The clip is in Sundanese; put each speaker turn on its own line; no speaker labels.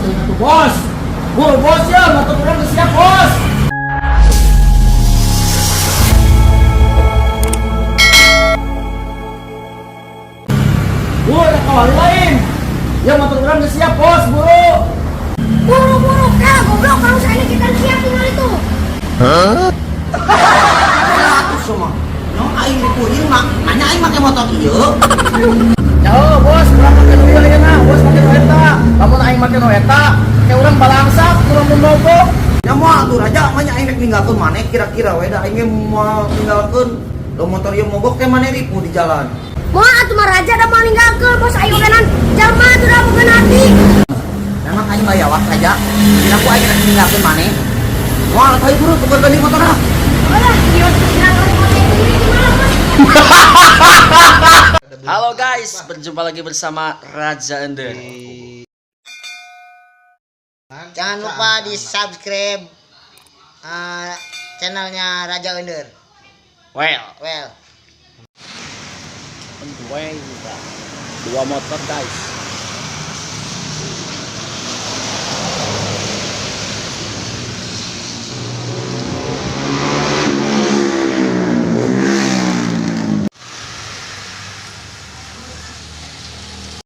Teuing atuh, Bos. Buru, Bos, ya, motor urang geus siap, Bos. Buru, rek kawali lain. Ya motor urang geus siap, Bos, buru.
Buru-buru kah, goblok, kalau saya ini kita siap tinggal itu.
Atuh semua. No aing dipuring mah, nanya aing make motor ieu.
Ya oh, Bos, urang make nu ieu ayeuna, Bos make nu eta. Lamun aing make nu eta, ke urang balangsak, urang mun mogok.
Ya moal atuh Raja, mah nya aing rek ninggalkeun maneh kira-kira we da aing ge moal ninggalkeun. Do motor ieu mogok teh maneh ripuh di jalan.
Moal atuh mah Raja da moal ninggalkeun, Bos, ayo kanan. Jalma atuh da boga hati.
Memang aing bayawak Raja. Kira ku aing rek ninggalkeun maneh. Moal atuh buru tuker ganti motor ah.
Alah, ieu tinggal motor ini gimana, Bos?
Halo guys, berjumpa lagi bersama Raja Ender.
Jangan lupa di subscribe channelnya Raja Ender.
Well,
Well.
dua motor guys.